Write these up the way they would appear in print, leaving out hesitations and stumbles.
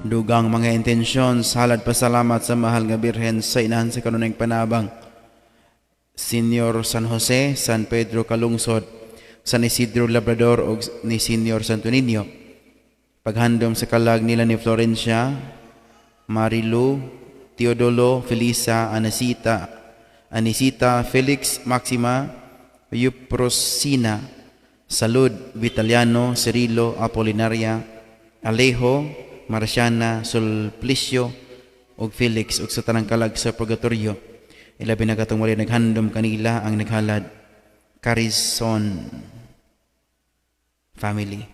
Dugang mga intensyon sa halad pasalamat sa Mahal nga Birhen sa Inahan sa Kanunayng Panabang, Senior San Jose, San Pedro Calungsod, San Isidro Labrador ug ni Senior Santo Niño. Paghandom sa kalag nila ni Florencia, Marilu, Teodolo, Felisa, Anasita, Anisita, Felix, Maxima, Euprosina, Salud, Vitaliano, Cirilo, Apolinaria, Alejo, Marciana, Sulpicio, ug Felix ug sa tanang kalag sa purgatorio. Ilabi na katong walay naghandom kanila, ang naghalad, Carison family.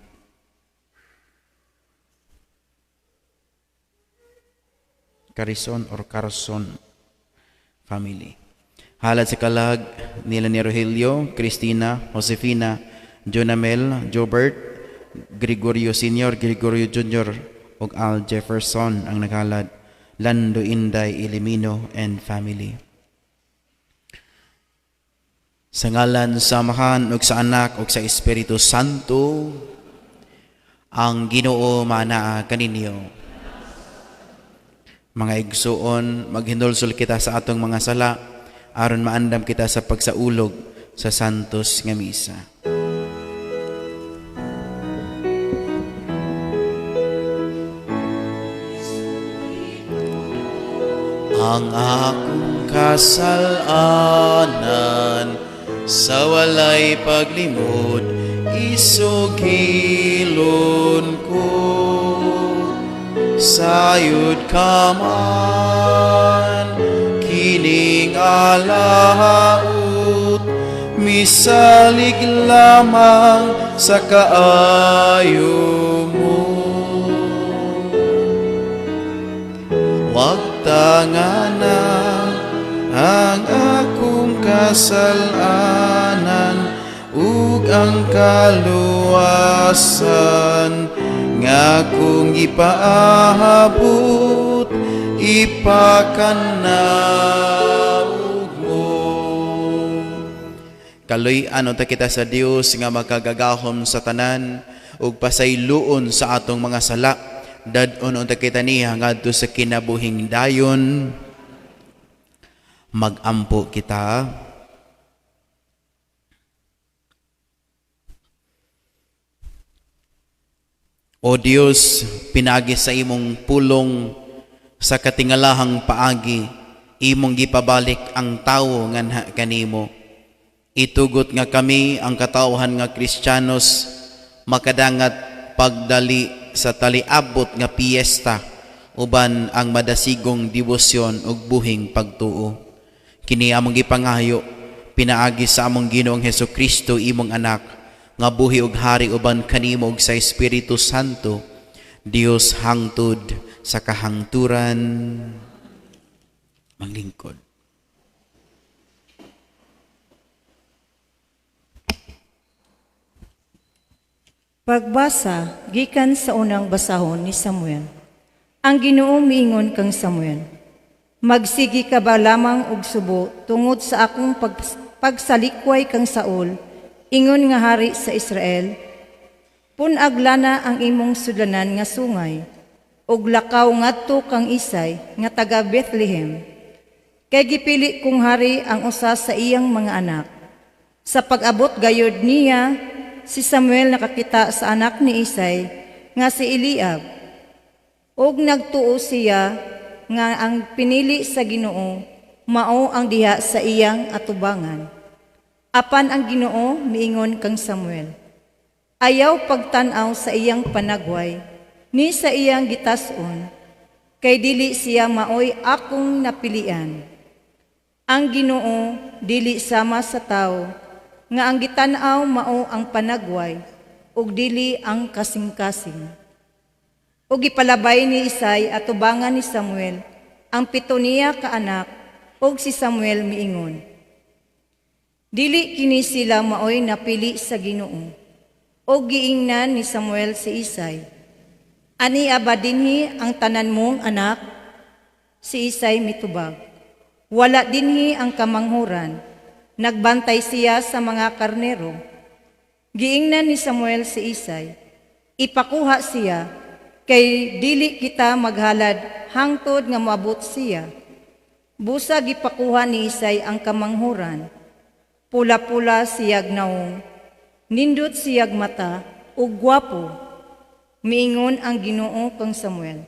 Carison or Carson family. Halad sa kalag nila ni Rogelio, Cristina, Josefina, Jonamel, Jobert, Gregorio Sr., Gregorio Jr., ug Al Jefferson. Ang naghalad, Lando Inday Elimino and family. Sa ngalan sa Amahan ug sa Anak ug sa Espiritu Santo, ang Ginoo manaa kaninyo. Mga igsuon, maghinulsol kita sa atong mga sala aron maandam kita sa pagsaulog sa Santos nga Misa. Ang akong kasalanan sa walay paglimod, isugilon ko. Sayod ka man, kining alaut, misalig lamang sa kaayo mo. Wag tangana ang akong kasalanan ug ang kaluwasan nga akong ipaabot, ipakanaog mo. Kaluy-an unta kita sa Dios nga makagagahom sa tanan ug pasayloon sa atong mga sala. Dad-on unta kita niya ngadto sa kinabuhing dayon. Magampo kita. O Dios, pinaagi sa imong pulong sa katingalahang paagi, imong gipabalik ang tawo nganha kanimo. Itugot nga kami ang katawhan nga Kristiyanos makadangat pagdali sa taliabot nga piyesta uban ang madasigong debosyon ug buhing pagtuo. Kini among gipangayo pinaagi sa among Ginoong Hesukristo, imong anak, nga buhi ug hari uban kanimo ug sa Espiritu Santo, Dios hangtod sa kahangturan. Manglingkod. Pagbasa gikan sa unang basahon ni Samuel. Ang Ginoo miingon kang Samuel: "Magsigi ka ba lamang og subo tungod sa akong pagsalikway kang Saul, ingon nga hari sa Israel? Pun-ag lana ang imong sudlanan nga sungay, ug lakaw ngadto kang Isay nga taga Bethlehem. Kay gipili kong hari ang usa sa iyang mga anak." Sa pag-abot gayod niya, si Samuel nakakita sa anak ni Isay nga si Eliab. Ug nagtuo siya nga ang pinili sa Ginoo mao ang diha sa iyang atubangan. Apan ang Ginoo miingon kang Samuel: "Ayaw pagtan-aw sa iyang panagway ni sa iyang gitas-on, kay dili siya maoy akong napilian. Ang Ginoo dili sama sa tawo nga ang gitan-aw mao ang panagway ug dili ang kasing-kasing." Ug gipalabay ni Isay atubangan ni Samuel ang pito niya ka anak, ug si Samuel miingon: "Dili kini sila maoy napili sa Ginoo." Ug giingnan ni Samuel si Isay: "Ani ba dinhi ang tanan mong anak?" Si Isay mitubag: "Wala dinhi ang kamanghuran. Nagbantay siya sa mga karnero." Giingnan ni Samuel si Isay: "Ipakuha siya, kay Kay dili kita maghalad hangtod nga moabot siya. Busa gipakuha ni Isay ang kamanghuran. Pula-pula siyag naong, nindot siyag mata, ug gwapo. Miingon ang Ginoo kang Samuel,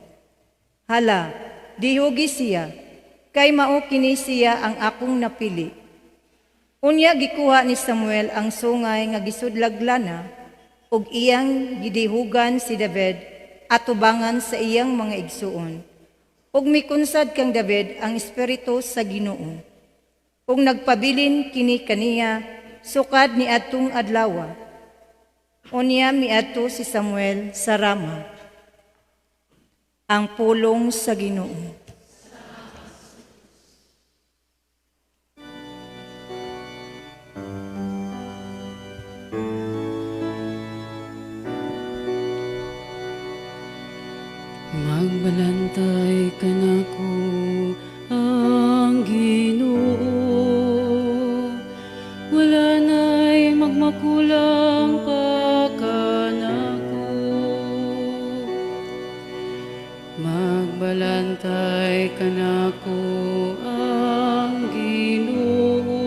"Hala, dihugi siya, kay mao kini siya ang akong napili." Unya gikuha ni Samuel ang sungay nga gisudlag lana ug iyang gidihugan si David atubangan sa iyang mga igsuon. Ug mikunsad kang David ang espiritu sa Ginoo. Ug nagpabilin kini kaniya sukad ni adtong adlawa. Unya miadto si Samuel sa Rama. Ang pulong sa Ginoo. Magbalantay kanako ang Ginoo, wala na'y magmakulang pa kanako. Magbalantay kanako ang Ginoo,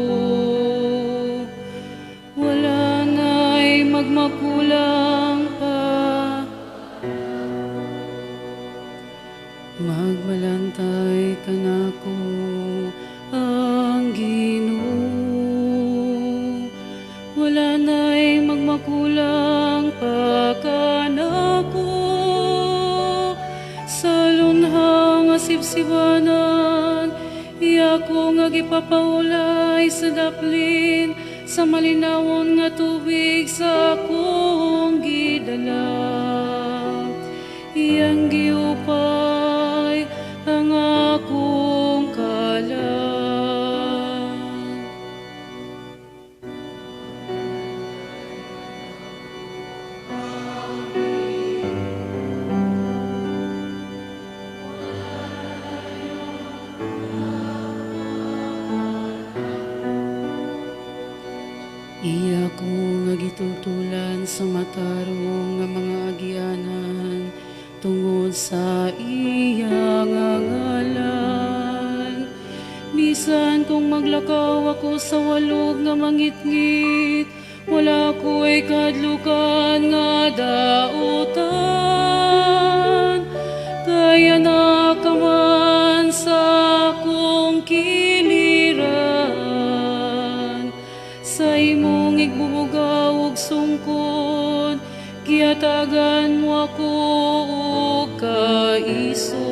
wala na'y magmakulang pa. Magbalantay kanako ang Ginoo, wala na'y magmakulang pa kanako. Sa lunhang asibsibanan, iya ko nga gipapaulay sa daplin, sa malinawon nga tubig sa akong gidala. Iyang giupay ang akong kalag. Iya ko nga gitultulan sa matarong nga mga agianan, tungod sa iya nga ngalan. Bisan kung maglakaw ako sa walog nga mangitngit, wala ko'y kadlukan nga dautan. Kaya nakaman sa akong kiliran, sa imong igbubugaw ug sungkod, gihatagan mo ako og kaisog.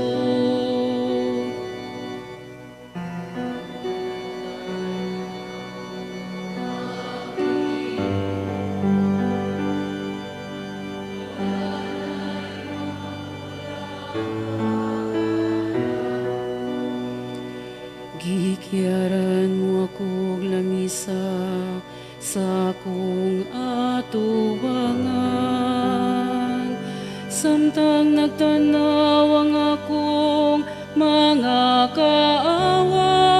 Gikiaran mo ako og lamisa sa akong atubangan, samtang nagtanaw ang akong mga kaaway.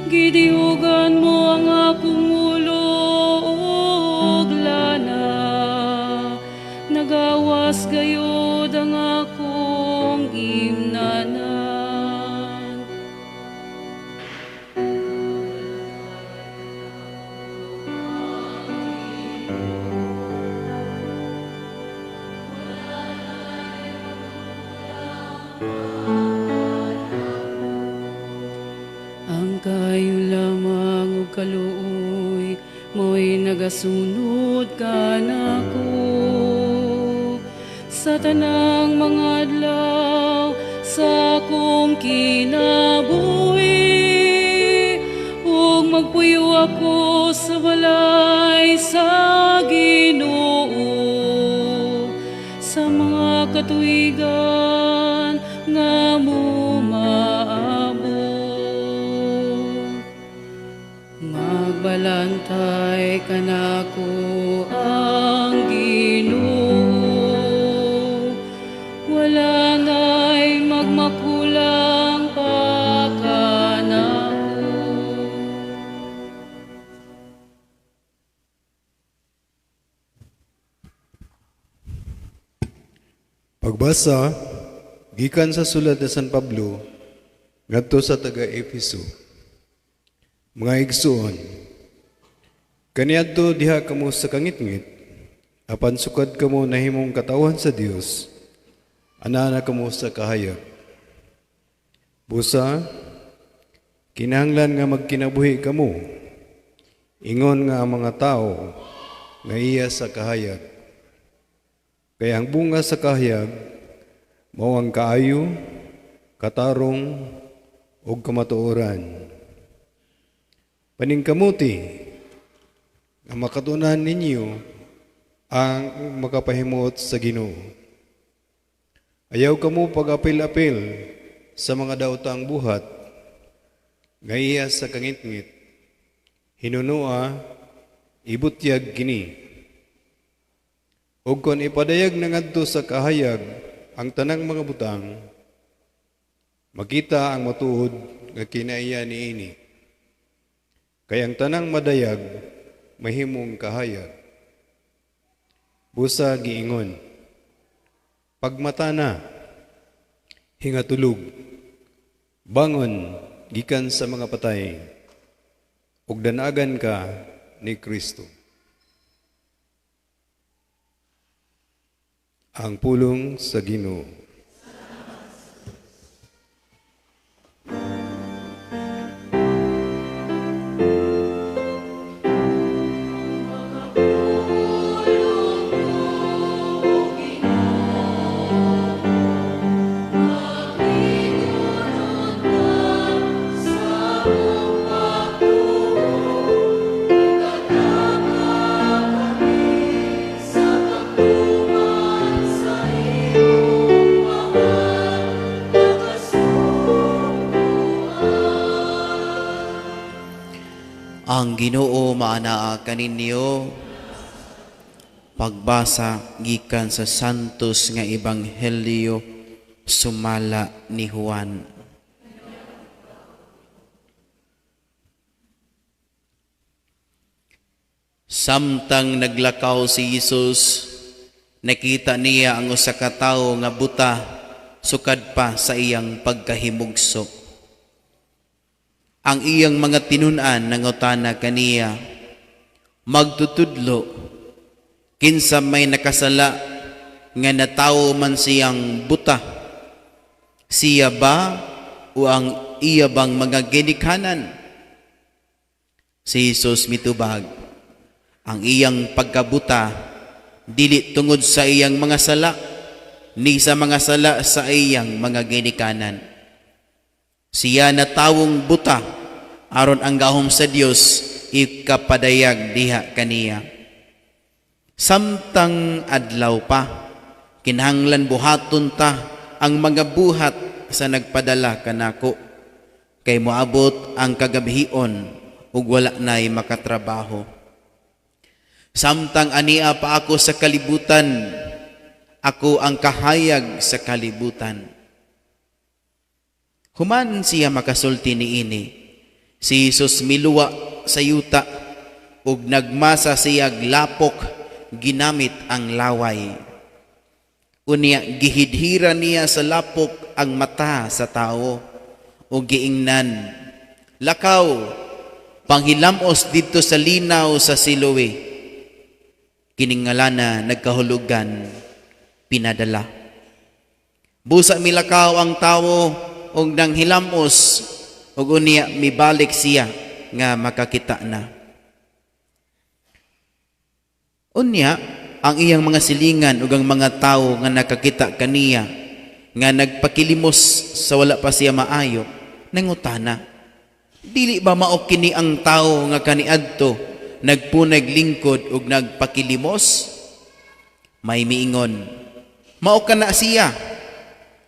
Gidihugan mo ang akong ulo og lana, nagawas gayod ang akong imnanan. Ang kayo lamang ug kaluoy mo'y nagasunod kanako sa tanang mga adlaw sa akong kinabuhi, ug magpuyo ako sa balay sa Ginoo sa mga katuigan nga mumaabot. Magbalantay kanako ang Ginoo, wala na'y magmakulang pa kanako. Pagbasa gikan sa sulat ni San Pablo ngadto sa taga-Efeso. Mga igsuon, kaniadto diha kamo sa kangitngit, apan sukad kamo nahimong katawhan sa Dios, anaa na kamo sa kahayag. Busa, kinahanglan nga magkinabuhi kamo, ingon nga ang mga tao nga iya sa kahayag. Kay ang bunga sa kahayag mao ang kaayo, katarong, ug kamatuoran. Paningkamuti nga makatunan ninyo ang makapahimuot sa Ginoo. Ayaw kamo pag-apil-apil sa mga daotang buhat nga iya sa kangitngit. Hinunua, ibutyag kini. Ug kon ipadayag na ngadto sa kahayag ang tanang mga butang, makita ang matuod nga kinaiya niini. Kay ang tanang madayag mahimong kahayag. Busa giingon, pagmata na, hingatulog, bangon gikan sa mga patay, ug danagan ka ni Kristo. Ang pulong sa Ginoo. Ang Ginoo maanaa kaninyo. Pagbasa gikan sa Santos nga Ebanghelyo sumala ni Juan. Samtang naglakaw si Jesus, nakita niya ang usa ka tawo nga buta sukad pa sa iyang pagkahimugso. Ang iyang mga tinun-an nangutana kaniya, magtutudlo, kinsa may nakasala nga natawo man siyang buta? Siya ba o ang iya bang mga ginikanan? Si Jesus mitubag, ang iyang pagkabuta dili tungod sa iyang mga sala, ni sa mga sala sa iyang mga ginikanan. Siya natawong buta, aron ang gahom sa Dios ikapadayag diha kaniya. Samtang adlaw pa, kinahanglan buhaton ta ang mga buhat sa nagpadala kanako, kay moabot ang kagabhion ug wala nay makatrabaho. Samtang ania pa ako sa kalibutan, ako ang kahayag sa kalibutan. Human siya makasulti niini, si Jesus miluwa sa yuta ug nagmasa siyag lapok ginamit ang laway. Unya gihidhira niya sa lapok ang mata sa tawo ug giingnan, lakaw, panghilamos didto sa linaw sa Siloe. Kining ngalana nagkahulugan pinadala. Busa milakaw ang tawo og nanghilamos ug unya mibalik siya nga makakita na. Unya ang iyang mga silingan ug ang mga tawo nga nakakita kaniya nga nagpakilimos sa wala pa siya maayo, nangutana, dili ba mao kini ang tawo nga kaniadto nagpunag lingkod ug nagpakilimos? May miingon, mao kana siya.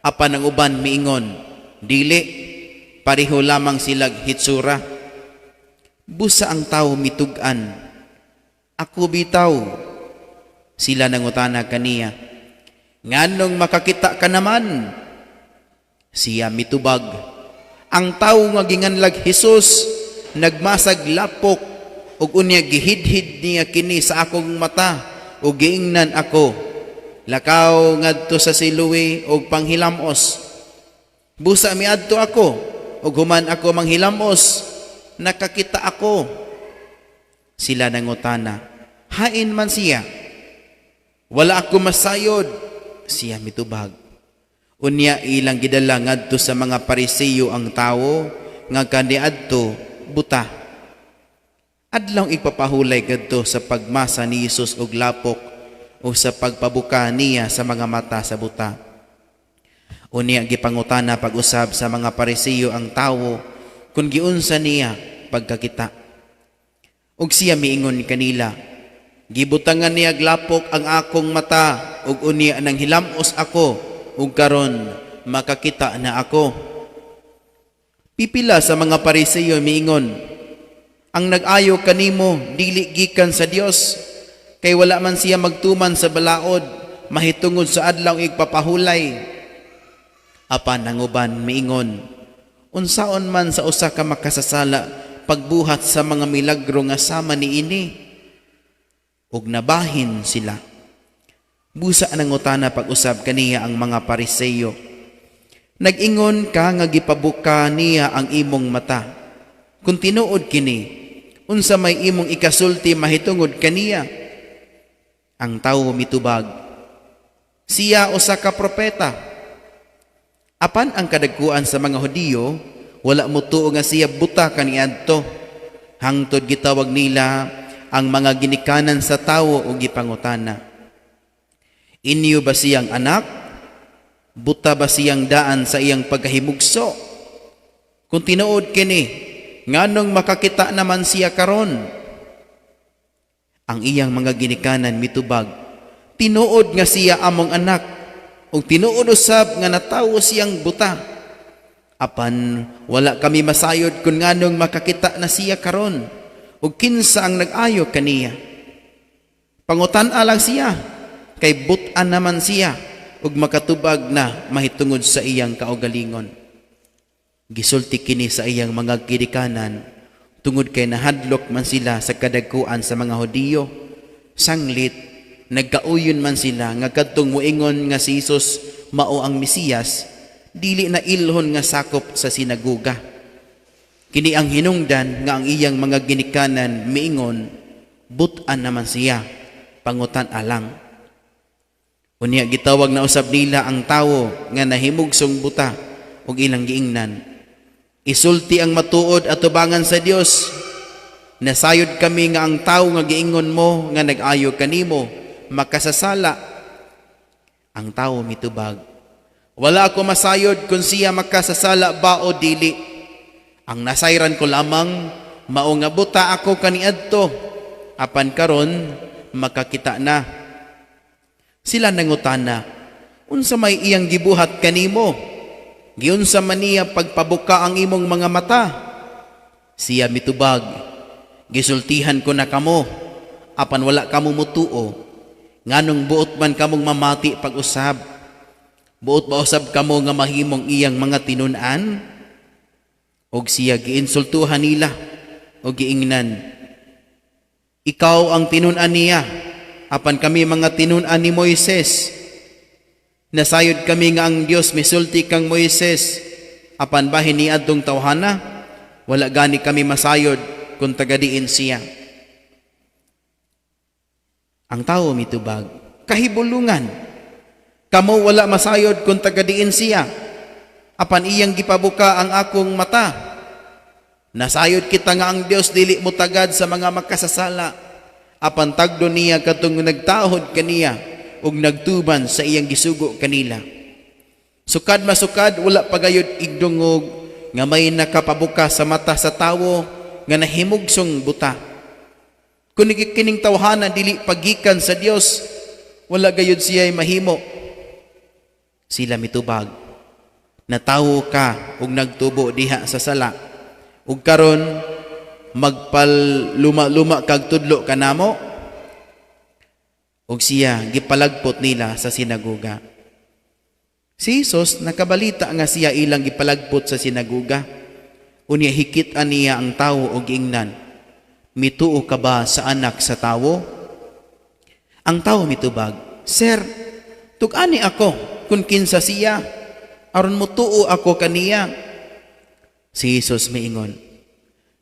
Apan ang uban miingon, dili, pareho lamang silag hitsura. Busa ang tawo mitug-an, ako bitaw. Sila nangutana kaniya, nganong makakita ka naman? Siya mitubag, ang tawo nga ginganlag Hesus nagmasag lapok ug unya gihidhid niya kini sa akong mata ug giingnan ako, Lakaw ngadto sa Siloe og panghilamos." Busa miadto ako ug human ako manghilamos, nakakita ako. Sila nangutana, "Hain man siya?" "Wala ako masayod," siya mitubag. Unya ilang gidala ngadto sa mga Pariseyo ang tawo nga kaniadto buta. Adlawng Igpapahulay kadto sa pagmasa ni Jesus og lapok o sa pagpabuka niya sa mga mata sa buta. Unya gipangutana pag-usab sa mga Pariseyo ang tawo kung giunsa niya pagkakita. Ug siya miingon kanila, "Gibutangan niya lapok ang akong mata ug unya nang hilamos ako ug karon makakita na ako." Pipila sa mga Pariseyo miingon, "Ang nag-ayo kanimo dili gikan sa Dios, kay wala man siya magtuman sa balaod mahitungod sa Adlaw Igpapahulay." Apan ang uban miingon, "Unsaon man sa usa ka makasasala pagbuhat sa mga milagro nga sama niini?" Ug nabahin sila. Busa nangutana pag-usab kaniya ang mga Pariseyo, "Nag-ingon ka nga gipabuka niya ang imong mata. Kung tinuod kini, unsa may imong ikasulti mahitungod kaniya?" Ang tawo mitubag, "Siya usa ka propeta." Apan ang kadagkuan sa mga Hudiyo wala motuo nga siya buta kaniadto, hangtod gitawag nila ang mga ginikanan sa tawo ug gipangutana, "Inyo ba siyang anak? Buta ba siyang daan sa iyang pagkahimugso? Kung tinuod kini, nganong makakita naman siya karon?" Ang iyang mga ginikanan mitubag, "Tinuod nga siya among anak, ug tinuod usab nga natawo siyang buta. Apan wala kami masayod kung nganong makakita na siya karon, ug kinsa ang nag-ayo kaniya. Pangutan-a lang siya, kay but-an naman siya, ug makatubag na mahitungod sa iyang kaugalingon." Gisulti kini sa iyang mga ginikanan tungod kay nahadlok man sila sa kadagkuan sa mga Hudiyo. Sanglit nagkauyon man sila nga kadtong moingon nga si Jesus mao ang Mesiyas, dili na ilhon nga sakop sa sinagoga. Kini ang hinungdan nga ang iyang mga ginikanan miingon, "But-an naman siya, pangutan-a lang." Unya gitawag na usab nila ang tawo nga nahimugsong buta ug ilang giingnan, "Isulti ang matuod atubangan sa Dios. Nasayod kami nga ang tawo nga giingon mo nga nag-ayo kanimo makasasala." Ang tawo mitubag, "Wala ako masayod kung siya makasasala ba o dili. Ang nasayran ko lamang mao nga buta ako kaniadto, apan karon makakita na." Sila nangutana, "Unsa may iyang gibuhat kanimo? Giunsa man niya pagpabuka ang imong mga mata?" Siya mitubag, "Gisultihan ko na kamo, apan wala kamo mutuo. Nganong buot man kamong mamati pag-usab? Buot ba usab kamo nga mahimong iyang mga tinun-an?" Og siya giinsultuhan nila og giingnan, "Ikaw ang tinun-an niya, apan kami mga tinun-an ni Moises. Nasayod kami nga ang Dios misulti kang Moises, apan bahin ni adtong tawhana, wala gani kami masayod kung tagadiin siya." Ang tawo mitubag, "Kahibulungan, kamo wala masayod kung tagadiin siya, apan iyang gipabuka ang akong mata. Nasayod kita nga ang Dios dili motagad sa mga makasasala, apan tagdo niya katong nagtahod kaniya ug nagtuman sa iyang gisugo kanila. Sukad masukad wala pagayod igdungog nga may nakapabuka sa mata sa tawo nga nahimugsong buta. Kung kining tawhana dili pagikan sa Dios, wala gayud siya mahimo." Sila mitubag, "Natawo ka ug nagtubo diha sa sala, ug karon magpaluma-luma kag tudlo kanamo?" Ug siya gipalagpot nila sa sinagoga. Si Jesus nakabalita nga siya ilang gipalagpot sa sinagoga. Unya hikit niya ang tawo og giingnan, "Mituo ka ba sa Anak sa Tawo?" Ang tawo mitubag, "Sir, Tug-ani ako kung kinsa siya, aron mutuo ako kaniya. Si Jesus miingon,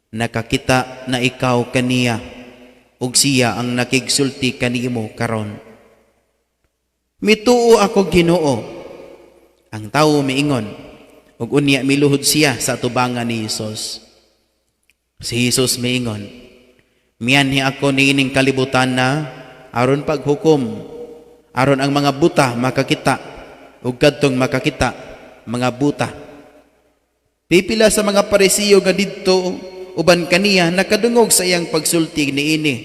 nakakita na ikaw kaniya, ug siya ang nakigsulti kanimo karon. Mituo ako, Ginoo. Ang tawo miingon, ug unya miluhod siya sa atubangan ni Jesus. Si Jesus miingon, mianhi ako niining kalibutan na aron paghukom, aron ang mga buta makakita, ug kadtong makakita mga buta. Pipila sa mga Parisiyo nga didto uban kaniya nakadungog sa iyang pagsulti niini,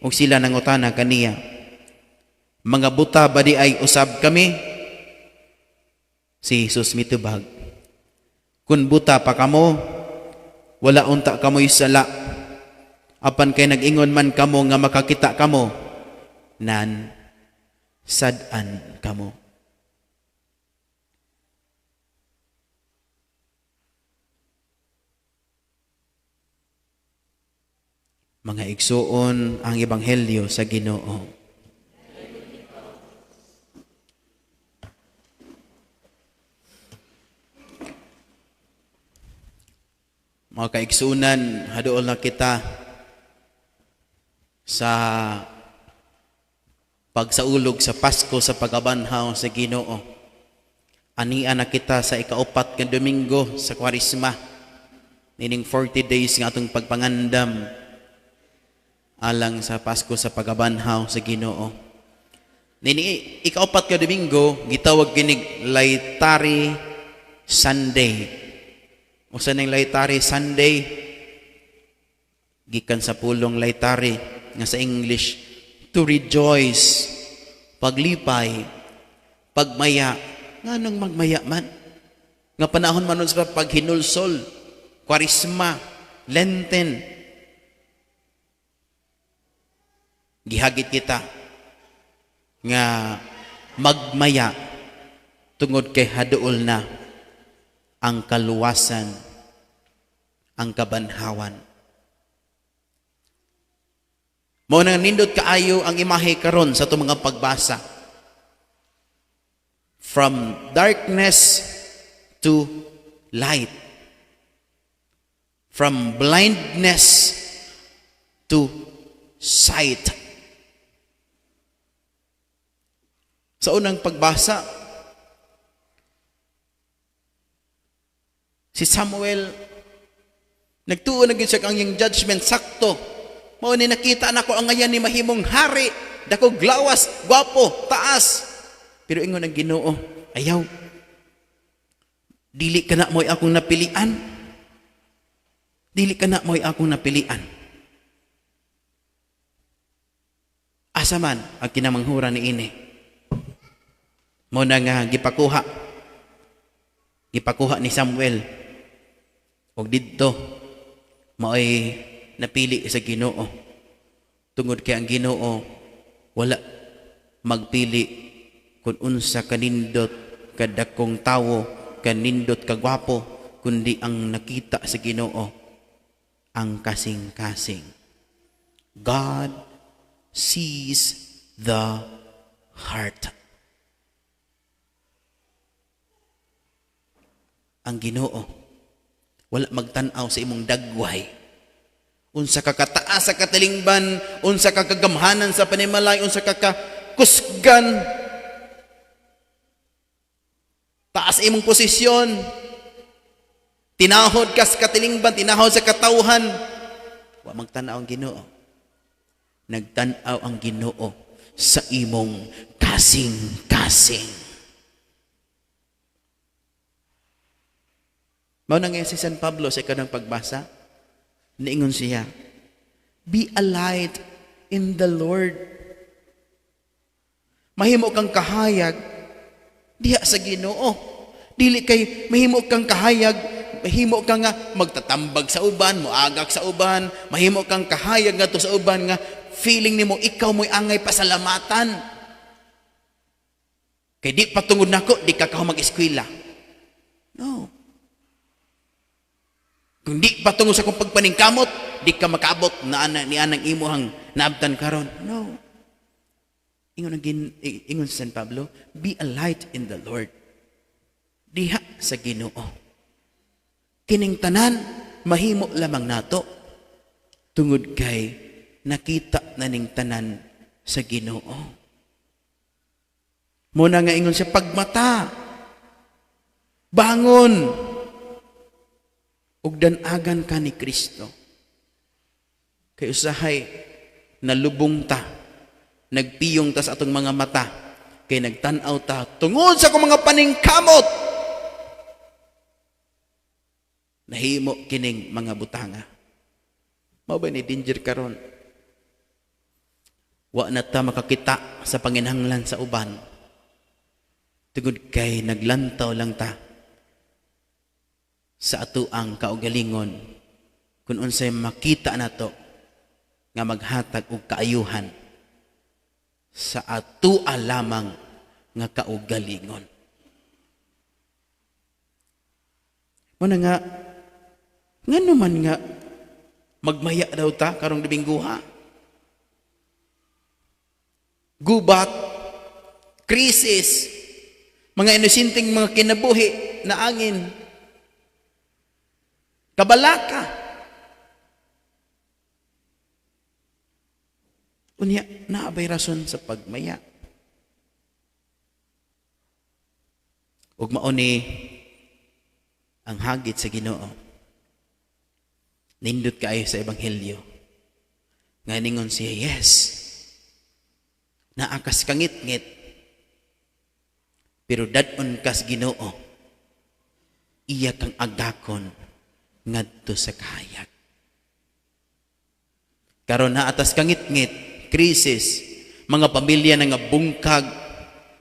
ug sila nangutana kaniya, mga buta ba di ay usab kami? Si Jesus mitubag, kun buta pa kamo, wala unta kamoy sala. Apan kay nag-ingon man kamo nga makakita kamo, nan sad-an kamo. Mga igsuon, ang ebanghelyo sa Ginoo. Mga kaigsunan, haduol na kita sa pagsaulog sa Pasko sa pagabanhaw sa Ginoo. Ania na kita sa ikaupat nga Domingo sa Kwaresma, nining 40 days nga atong pagpangandam alang sa Pasko sa pagabanhaw sa Ginoo. Nini ikaupat nga Domingo gitawag kinig Laetare Sunday. Usa ning Laetare Sunday gikan sa pulong laetare nga sa English to rejoice, paglipay, pagmaya. Nganong magmaya man? Nga panahon man nun sa paghinulsol, Kwaresma, Lenten. Gihagit kita nga magmaya tungod kay haduol na ang kaluwasan, ang kabanhawan. Mao nang nindot kaayo ang imahe karon sa atong mga pagbasa. From darkness to light. From blindness to sight. Sa unang pagbasa, si Samuel, nagtuo na gyud siya ang iyang judgment sakto. Mao ni nakita nako ang ngayan ni mahimong hari, dako glawas, gwapo, taas. Pero ingon ang Ginoo, ayaw. Dili ka na mo'y akong napilian. Dili ka na mo'y akong napilian. Asa man ang kinamanghuran ni ini. Mao na nga gipakuha. Gipakuha ni Samuel. Og didto maoy napili sa Ginoo. Tungod kay ang Ginoo wala magpili kung unsa kanindot kadakong tawo, kanindot kagwapo, kundi ang nakita sa Ginoo ang kasing-kasing. God sees the heart. Ang Ginoo wala magtan-aw sa imong dagway. Unsa ka kataas sa katilingban, unsa ka kagamhanan sa panimalay, unsa ka kakusgan, taas imong posisyon, tinahod ka sa katilingban, tinahod sa katawhan. Wa magtan-aw ang Ginoo. Nagtan-aw ang Ginoo sa imong kasing-kasing. Mao na nga si San Pablo sa ikanang pagbasa, niingon siya, be a light in the Lord. Mahimo kang kahayag diha sa Ginoo. Dili kay mahimo kang kahayag, mahimo ka nga magtatambag sa uban, moagak sa uban, mahimo kang kahayag ngadto sa uban nga feeling nimo ikaw mo'y angay pasalamatan. Kay di patungod nako, di ka kaho mag-eskwela. No. Kung di patungod sa akong pagpaningkamot, di ka makaabot na ana, ni anang imuhang naabtan karon. No. Ingon si San Pablo, "Be a light in the Lord." Diha sa Ginoo. Kining tanan mahimo lamang nato tungod kay nakita na ning tanan sa Ginoo. Muna nga ingon siya, "Pagmata, bangon, ug dan-agan ka ni Kristo." Kay usahay, nalubong ta, nagpiyong ta sa atong mga mata, kay nagtan-aw ta tungod sa akong mga paningkamot. Nahimo kining mga butanga. Mao ba ni danger karon? Wa na ta makakita sa panginahanglan sa uban. Tungod kay naglantaw lang ta sa atoang kaugalingon kung unsay makita nato nga maghatag og kaayuhan sa atoa lamang nga kaugalingon. Muna nga, ngano man nga magmaya daw ta karong Domingguha? Gubat, krisis, mga inosenteng mga kinabuhi na angin, kabalaka. Unya, naabay rason sa pagmaya. Ug mao ni ang hagit sa Ginoo. Nindot kaayo sa Ebanghelyo. Nga ningon siya, "Yes, naa kas kangitngit, pero dad-on kas Ginoo, iya kang agakon ngadto sa kahayag." Karon naa tas kangitngit, krisis, mga pamilya na nga bungkag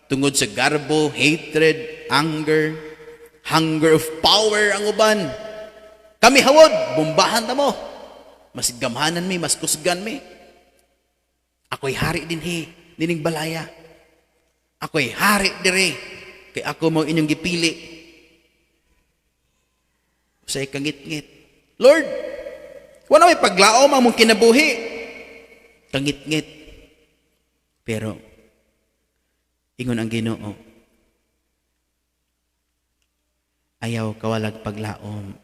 tungod sa garbo, hatred, anger, hunger of power ang uban. "Kami hawod, bombahan ta mo. Mas gamhanan mi, mas kusgan mi. Ako'y hari dinhi, nining balaya. Ako'y hari dire, kay ako mo inyong gipili." Usay kangitngit. "Lord, wala may paglaom ang mong kinabuhi." Kangitngit. Pero, ingon ang Ginoo, "Ayaw kawalag paglaom,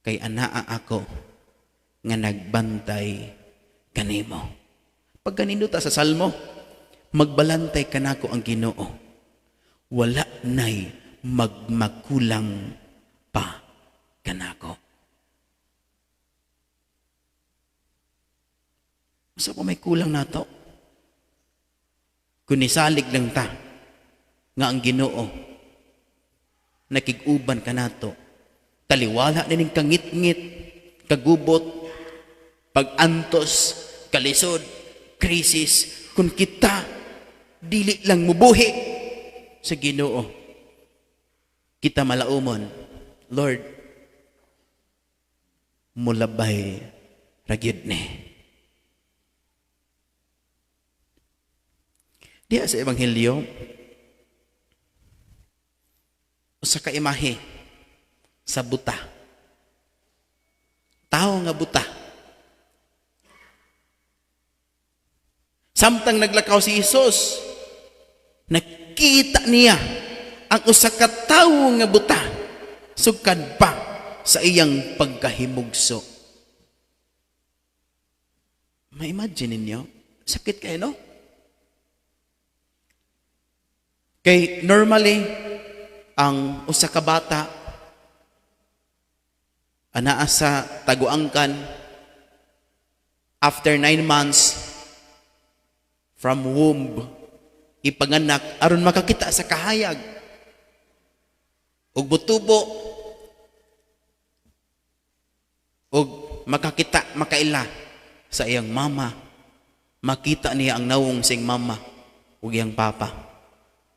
kay anaa ako nga nagbantay kanimo." Pagkaninduta sa Salmo, "Magbalantay kanako ang Ginoo, wala nay magmakulang pa kanako." Usa pa may kulang nato? Kung nisalig lang ta nga ang Ginoo nakig-uban kanato, taliwala nining kangitngit, kagubot, pag-antos, kalisod, krisis, kung kita dili lang mubuhi sa Ginoo, kita malaumon, "Lord, mulabay ra gyud ni." Diha sa Ebanghelyo, usa ka imahe sa buta. Tawo nga buta. Samtang naglakaw si Hesus, nakita niya ang usa ka tawo nga buta sukad pa sa iyang pagkahimugso. Ma-imagine ninyo, sakit kayo, no? Kay normally, ang usa ka bata anaa sa taguangkan after 9 months from womb, ipanganak aron makakita sa kahayag ug butubo ug makakita, makaila sa iyang mama. Makita niya ang nawong sing mama ug iyang papa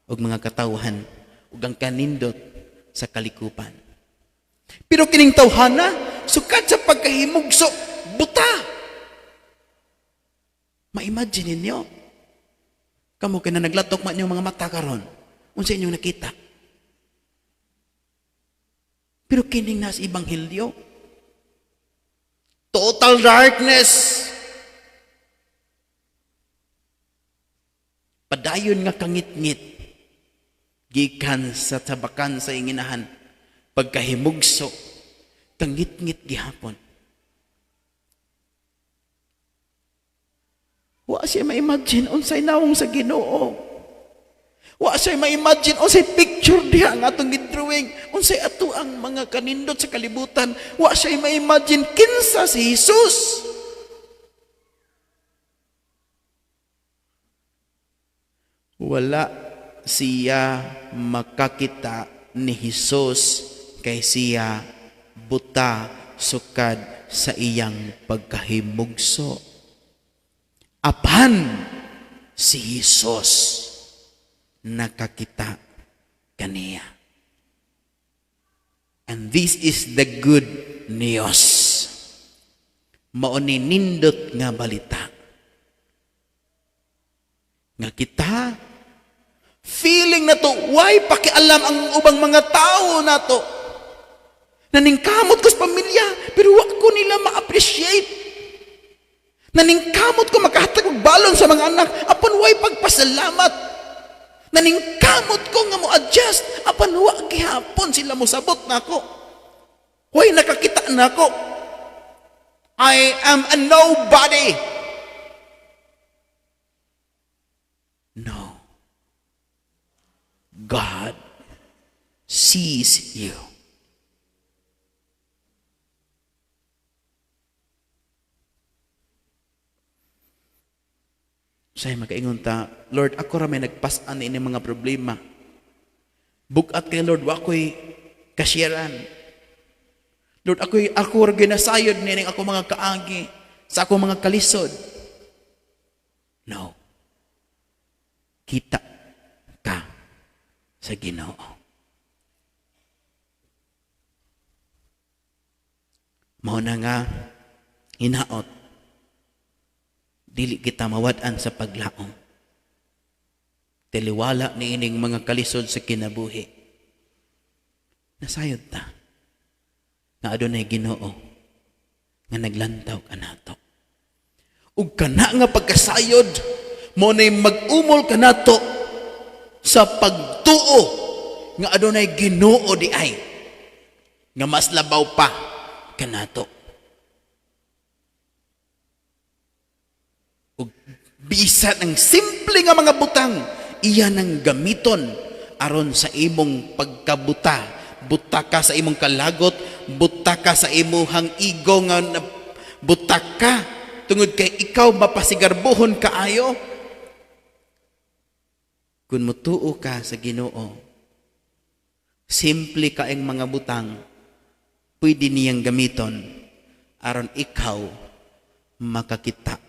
ug mga katawhan ug ang kanindot sa kalikupan. Pero kining tawhana, sukad sa pagkahimugso, buta. Ma-imagine ninyo, kamo kina naglatok man inyong mga mata karon, unsa inyong nakita? Pero kining nasa Ebanghelyo, total darkness. Padayon nga kangitngit gikan sa tabakan sa inginahan, pagkahimugso, kangitngit gihapon. Wa siya ma-imagine unsay nawong sa Ginoo. Wa siya ma-imagine unsay picture diha nga atong gidrawing, unsay ato ang mga kanindot sa kalibutan. Wa siya ma-imagine kinsa si Jesus. Wala siya makakita ni Jesus kay siya buta sukad sa iyang pagkahimugso. Apan si Jesus nakakita kaniya. And this is the good news. Mao ni nindot nga balita. Nga kita, feeling na to, why pakialam ang ubang mga tao nato? Naningkamot ko sa pamilya, pero wa ko nila ma-appreciate. Naningkamot ko makahatag og balon sa mga anak, apan way pagpasalamat. Naningkamot ko nga mo adjust, apan wa gihapon sila mosabot nako. Way nakakita nako. I am a nobody. No. God sees you. Say makaingon ta, "Lord, ako ra may nagpas-an ini mga problema. Bugat kay Lord, wa ko'y kasyaran. Lord, ako ra ginasayod nining ako mga kaagi sa ako mga kalisod." No. Kita ka sa Ginoo. Mao na nga hinaot dili kita mawad-an sa paglaom. Taliwala ni ining mga kalisod sa kinabuhi. Nasayod ta nga adunay Ginoo nga naglantaw kanato. Ug kana nga pagkasayod mo nay mag-umol kanato sa pagtuo nga adunay Ginoo di ay nga mas labaw pa kanato. Ug bisan ang simple nga mga butang, iya nang gamiton aron sa imong pagkabuta. Buta ka sa imong kalagot, buta ka sa imuhang ego nga buta ka tungod kay ikaw mapasigarbohon kaayo. Kung mutuo ka sa Ginoo, simple kaayong mga butang, pwede niyang gamiton aron ikaw makakita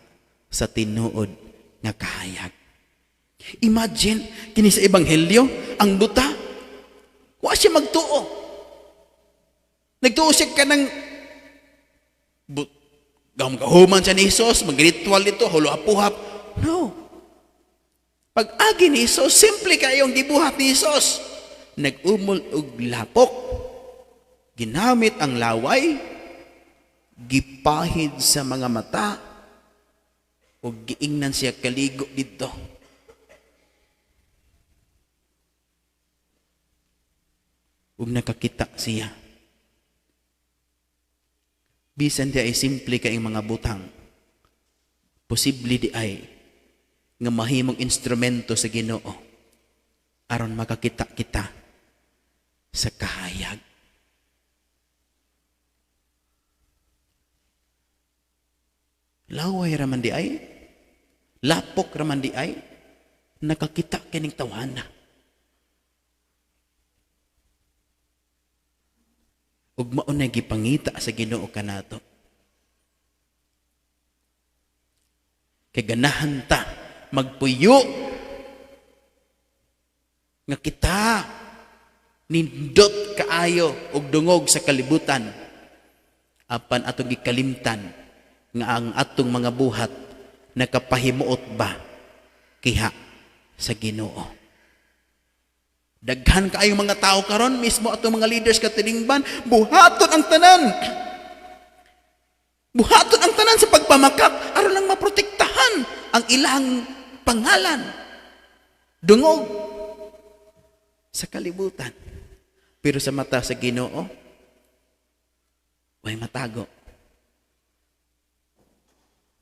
sa tinuod nga kahayag. Imagine, kini sa Ebanghelyo, ang buta, wa siya magtuo. Nagtuo siya kanang gahuman siya ni Jesus, magritual dito, huluhap-puhap. No. Pag-agi ni Jesus, simple kayong gibuhat ni Jesus. Nag-umol og lapok. Ginamit ang laway, gipahid sa mga mata, o giingnan siya kaligo dito. Ug nakakita siya. Bisan di ay simple kaayong mga butang, posible di ay nga mahimong instrumento sa Ginoo aron makakita kita sa kahayag. Laway raman di ay, lapok raman di ay, nakakita kining tawhana. Ug mao na gipangita sa Ginoo kanato. Kay ganahan ta magpuyo nga kita nindot kaayo og dungog sa kalibutan, apan atong gikalimtan nga ang atong mga buhat nakapahimuot ba kiha sa Ginoo. Daghan kaayong mga tao karon, mismo atong mga leaders katilingban, buhaton ang tanan. Buhaton ang tanan sa pagpamakak aron lang maprotektahan ang ilang pangalan. Dungog sa kalibutan. Pero sa mata sa Ginoo, may matago.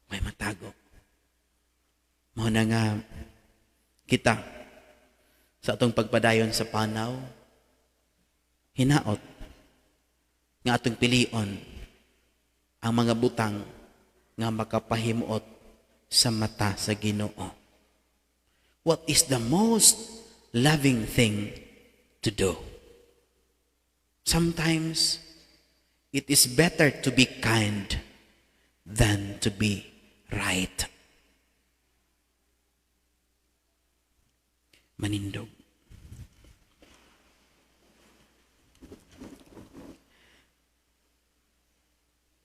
May matago. Mao na nga kita sa atong pagpadayon sa panaw, hinaot nga atong pilion ang mga butang nga makapahimuot sa mata sa Ginoo. What is the most loving thing to do? Sometimes, it is better to be kind than to be right. Manindog.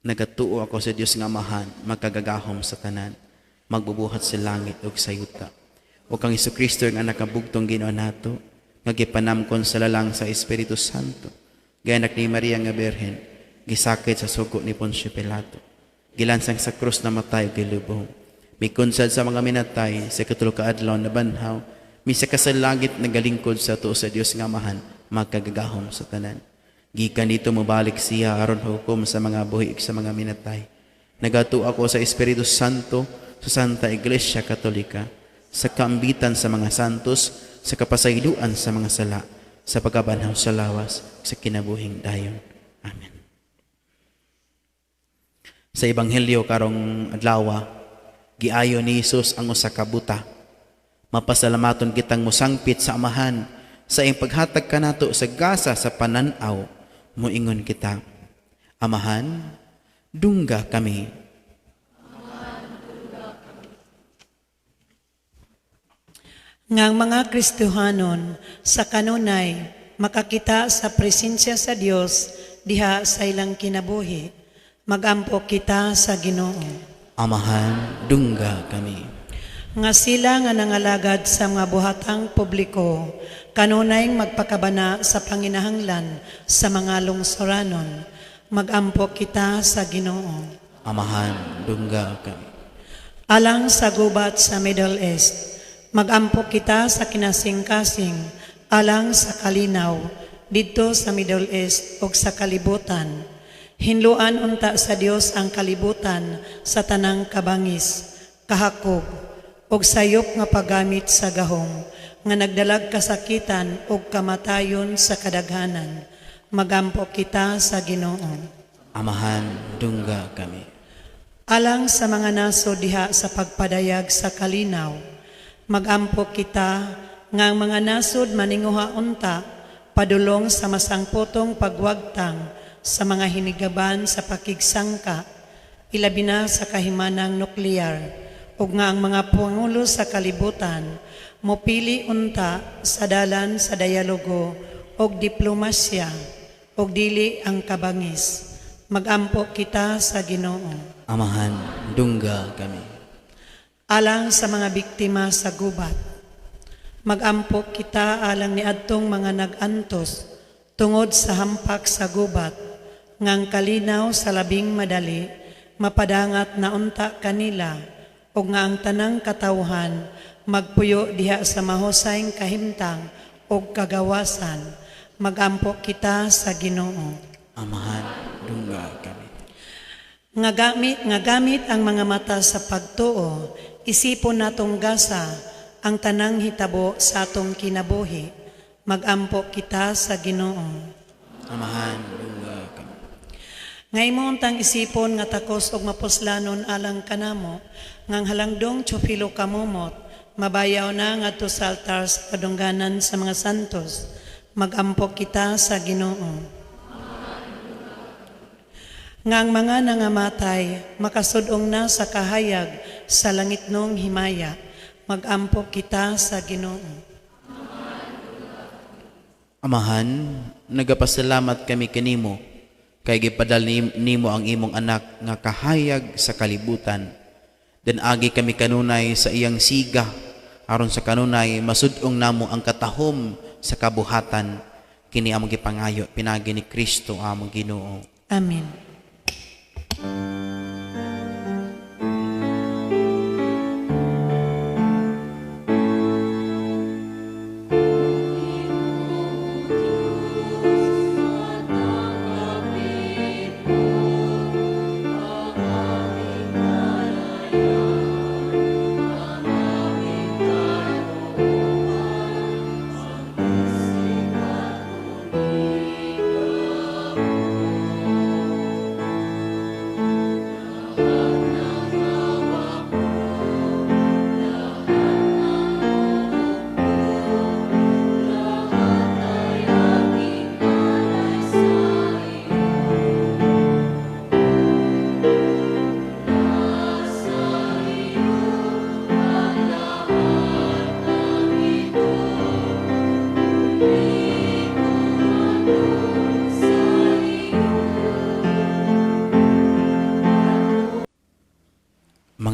Nagatuo ako sa Dios nga Amahan, magkagagahom sa tanan, magbubuhat sa langit ug sa yuta. O kang Hesukristo nga nakabugtong Ginoo nato, nga gipanamkon sa lalang sa Espiritu Santo, gianak ni Maria nga Birhen, gisakit sa sugo ni Poncio Pilato, gilansang sa krus na matay ug gilubong, mikunsad sa mga minatay, sa katulo ka adlaw na banhaw, misa ka sa langit nagalingkod sa tuo sa Dios nga Amahan, magkagagahom sa tanan. Gikan dito mobalik siya aron hukom sa mga buhi ug sa mga minatay. Nagatuo ako sa Espiritu Santo, sa Santa Iglesia Katolika, sa kaambitan sa mga santos, sa kapasayloan sa mga sala, sa pagkabanhaw sa lawas, sa kinabuhing dayon. Amen. Sa Ebanghelyo karong adlaw, giayo ni Hesus ang usa ka buta. Mapasalamaton kitang mosangpit sa Amahan sa iyang paghatag kanato sa gasa sa panan-aw. Moingon kita, Amahan, dungga kami. Ngang mga Kristohanon sa kanunay makakita sa presensya sa Dios diha sa ilang kinabuhi. Magampo kita sa Ginoo. Amahan, dungga kami. Nga sila nga nangalagad sa mga buhatang publiko, kanunay magpakabana sa panginahanglan sa mga lungsoranon. Magampo kita sa Ginoo. Amahan, dungga kami. Alang sa gubat sa Middle East, magampo kita sa kinasingkasing alang sa kalinaw didto sa Middle East ug sa kalibutan. Hinluan unta sa Dios ang kalibutan sa tanang kabangis, kahakog ug sayop nga paggamit sa gahom nga nagdalag kasakitan ug kamatayon sa kadaghanan. Magampo kita sa Ginoo. Amahan, dungga kami. Alang sa mga naso diha sa pagpadayag sa kalinaw, magampo kita nga ang mga nasod maninguha unta padulong sa masangpotong pagwagtang sa mga hinigaban sa pakigsangka, ilabi na sa kahimanang nuklear, ug nga ang mga pangulo sa kalibutan mopili unta sa dalan sa dialogo og diplomasya ug dili ang kabangis. Magampo kita sa Ginoo. Amahan, dungga kami. Alang sa mga biktima sa gubat, magampo kita alang niadtong mga nag-antos tungod sa hampak sa gubat, ngang kalinaw sa labing madali, mapadangat na unta kanila, ug nga ang tanang katawhan magpuyo diha sa mahusayng kahimtang ug kagawasan. Magampo kita sa Ginoo. Amahan, dungga kami. Nga gamit ang mga mata sa pagtuo, isipon natong gasa ang tanang hitabo sa atong kinabuhi. Magampo kita sa Ginoo. Amahan, dungga kami. Nga untang isipon nga takos og mapuslanon alang kanamo, ngang halangdong Teofilo kamumot, mabayaw na ngadto sa altar sa kadungganan sa mga santos. Magampo kita sa Ginoo. Nga ang mga nangamatay makasudong na sa kahayag sa langitnong himaya. Magampo kita sa Ginoo. Amahan, nagapasalamat kami kanimo kay gipadal nimo ang imong anak nga kahayag sa kalibutan. Den agi kami kanunay sa iyang siga aron sa kanunay masudong namo ang katahom sa kabuhatan. Kini among gipangayo pinagi ni Kristo among Ginoo. Amen.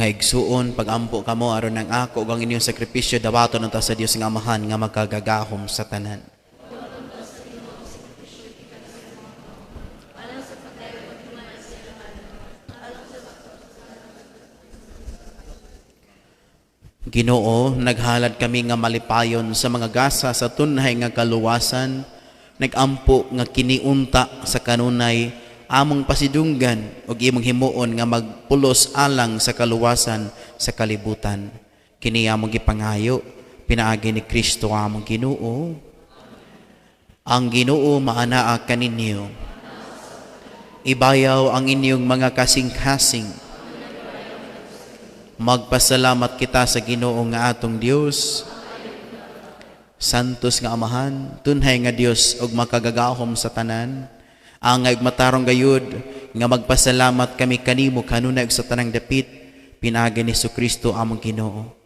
Mga igsuon, pagampo kamo aron ang ako ug ang inyong sakripisyo dawaton unta sa Dios nga Amahan nga makagagahom sa tanan. Ginoo, naghalad kami nga malipayon sa mga gasa sa tunhay nga kaluwasan, nagampo nga kiniunta sa kanunay among pasidunggan ug imong himuon nga magpulos alang sa kaluwasan sa kalibutan. Kini among gipangayo pinaagi ni Kristo among Ginoo. Ang Ginoo maanaa kaninyo. Ibayaw ang inyong mga kasing-kasing. Magpasalamat kita sa Ginoo nga atong Dios. Santos nga Amahan, tunhay nga Dios ug makagagahom sa tanan. Angay ug matarong gayud nga magpasalamat kami kanimo kanunay ug sa tanang dapit pinaagi ni Kristo among Ginoo.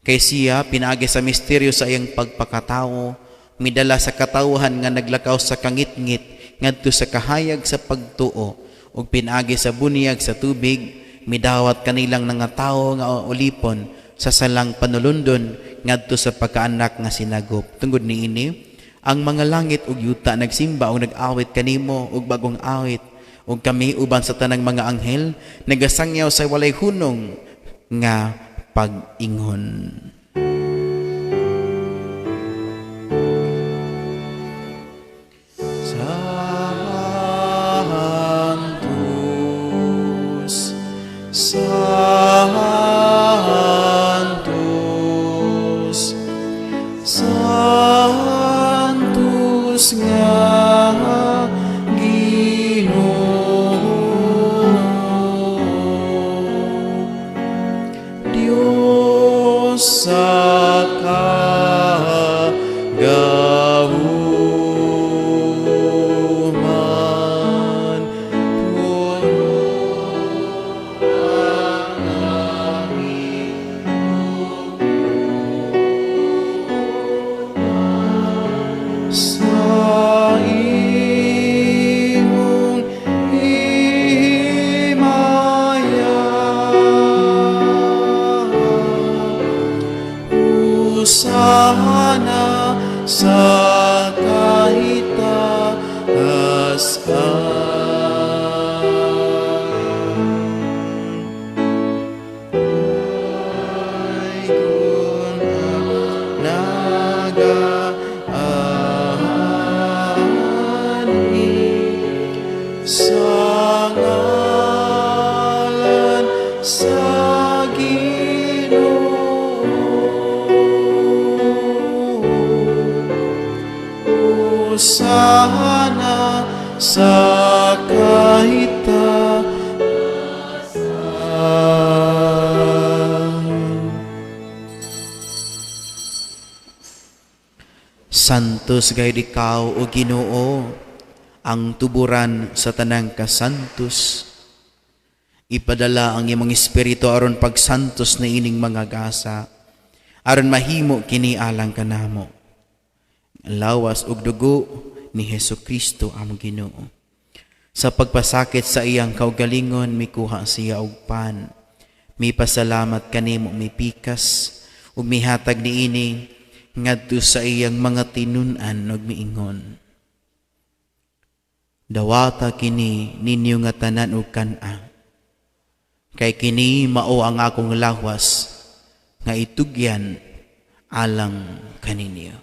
Kay siya pinaagi sa misteryo sa iyang pagpakatawo, midala sa katawhan nga naglakaw sa kangitngit ngadto sa kahayag sa pagtuo ug pinaagi sa bunyag sa tubig midawat kanilang nangatawo nga ulipon sa salang panulundon ngadto sa pagkaanak nga sinagop. Tungod niini, ang mga langit ug yuta nagsimba ug nag-awit kanimo og bagong awit, ug kami uban sa tanang mga anghel nagasangyaw sa walay hunong nga pag-ingon. Santos, Santos, Santos nga Ginoo, Dios sa kagahuman, puno ang langit sa imong himaya. Hosana sa kahitaas-an. Dayon ang nagaanhi sa ngalan sa Ginoo. Hosana sa kahitaas-an. Santos gayud ikaw, o Ginoo, ang tuburan sa tanang kasantos. Ipadala ang imong espiritu aron pagsantos na ining mga gasa, aron mahimo kini alang kanamo. Lawas ug dugo ni Hesus Kristo among Ginoo. Sa pagpasakit sa iyang kaugalingon, mikuha siya og pan. Mipasalamat kanimo, mipikas ug mihatag niini ngadto sa iyang mga tinun-an ug miingon: Dawata kini ninyo nga tanan og kan-a. Kay kini mao ang akong lawas nga itugyan alang kaninyo.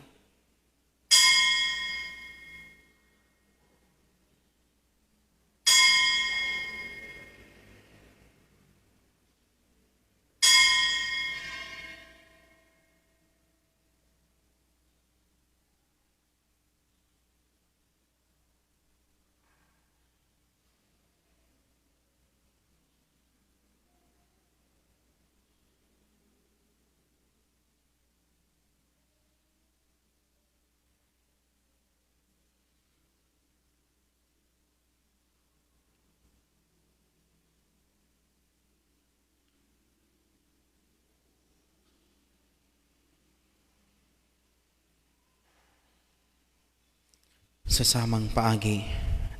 Sa samang paagi,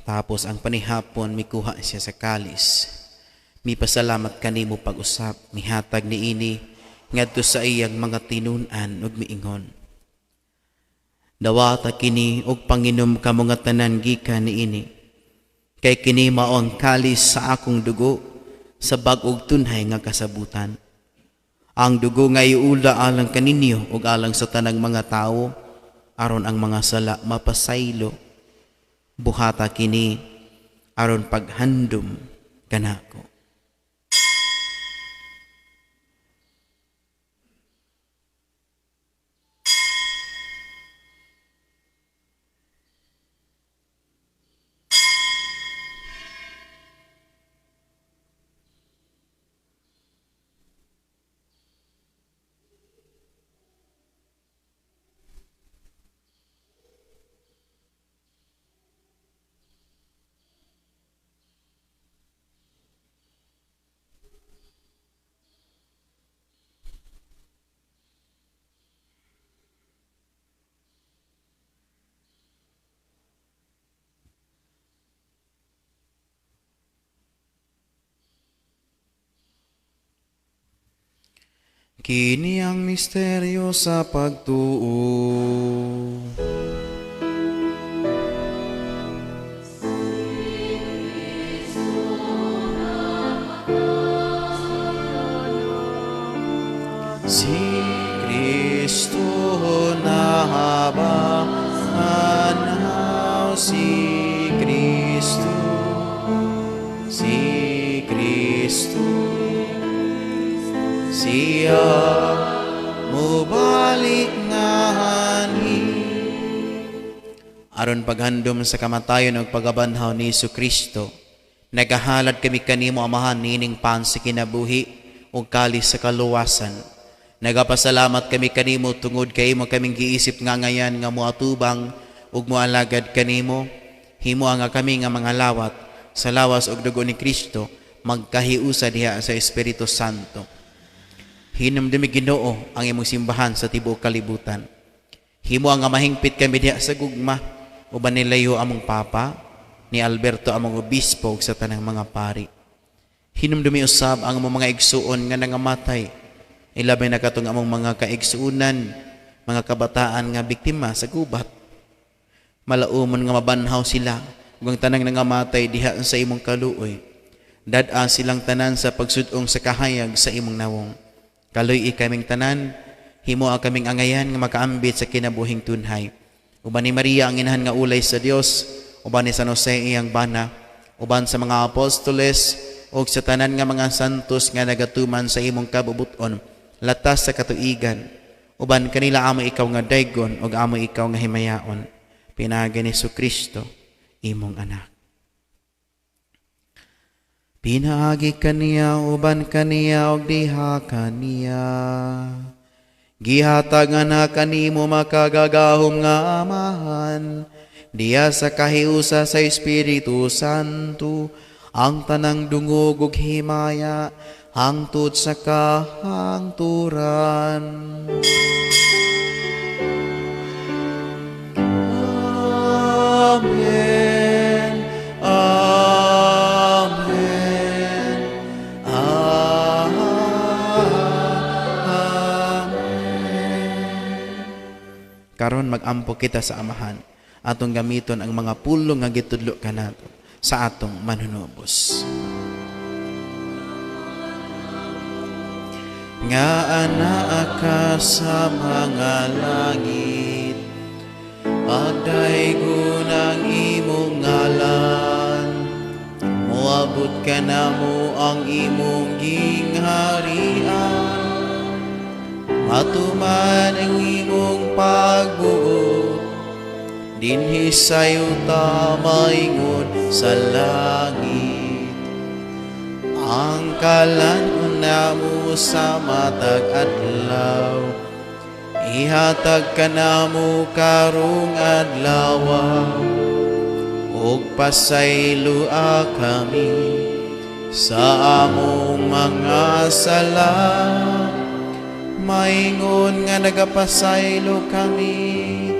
tapos ang panihapon, mikuha siya sa kalis. Mipasalamat kanimo pag-usab, mihatag niini ngadto sa iyang mga tinun-an ug miingon: Dawata kini ug panginom kamo nga tanan gikan niini, kay kini mao ang kalis sa akong dugo sa bag-ong tunhay nga kasabutan. Ang dugo nga iula alang kaninyo ug alang sa tanang mga tawo aron ang mga sala mapasaylo. Buhata kini aron paghandom kanako. Kini ang misteryo sa pagtuo. Si Kristo nahabanhaw, si Kristo, si Kristo, siya mubalik nga anhi. Aron paghandom sa kamatayon ug pagabanhaw ni Hesus Kristo, nagahalad kami kanimo, Amahan, niining pan sa kinabuhi ug kalis sa kaluwasan. Nagapasalamat kami kanimo tungod kay imo kaming giisip nga ngayan nga moatubang ug moalagad kanimo. Himo nga kami nga mga lawat sa lawas ug dugo ni Kristo magkahiusa diha sa Espiritu Santo. Hinumdumi, Ginoo, ang imong simbahan sa tibuok kalibutan. Himo nga mahingpit kami diha sa gugma uban ni Leo among Papa, ni Alberto among obispo ug sa tanang mga pari. Hinumdumi usab ang among mga igsuon nga nangamatay, ilabi na katong among mga kaigsuonan, mga kabataan nga biktima sa gubat. Malaumon nga mabanhaw sila ug ang tanang nangamatay diha sa imong kaluoy. Dad-a silang tanan sa pagsud-ong sa kahayag sa imong nawong. Kaluy-i kaming tanan, himoa kaming angayan nga makaambit sa kinabuhing tunhay. Uban ni Maria ang inahan nga ulay sa Dios, uban ni San Jose iyang bana, uban sa mga apostoles ug sa tanan nga mga santos nga nagatuman sa imong kabubuton, latas sa katuigan. Uban kanila amo ikaw nga daygon ug amo ikaw nga himayaon. Pinaagi ni Kristo, imong anak. Pinaagi kaniya, uban kaniya, ug diha kaniya. Gihatag nga na kanimo makagagahom nga Amahan, diha sa kahiusa sa Espiritu Santo, ang tanang dungog ug himaya, hangtod sa kahangturan. Amen. Amen. Amen. Karon mag-ampo kita sa Amahan, atong gamiton ang mga pulong nga gitudlo kanato sa atong manunubos. Nga anaa ka sa mga langit, pagdaygon ang imong ngalan, moabot ka namo ang imong gingharian, matuman ang imong pagbuot, dinhi sa yuta maingon sa langit. Ang kalan-on namo sa matag adlaw, ihatag kanamo karong adlaw, ug pasayloa kami sa among mga sala, maingon nga nagapasaylo kami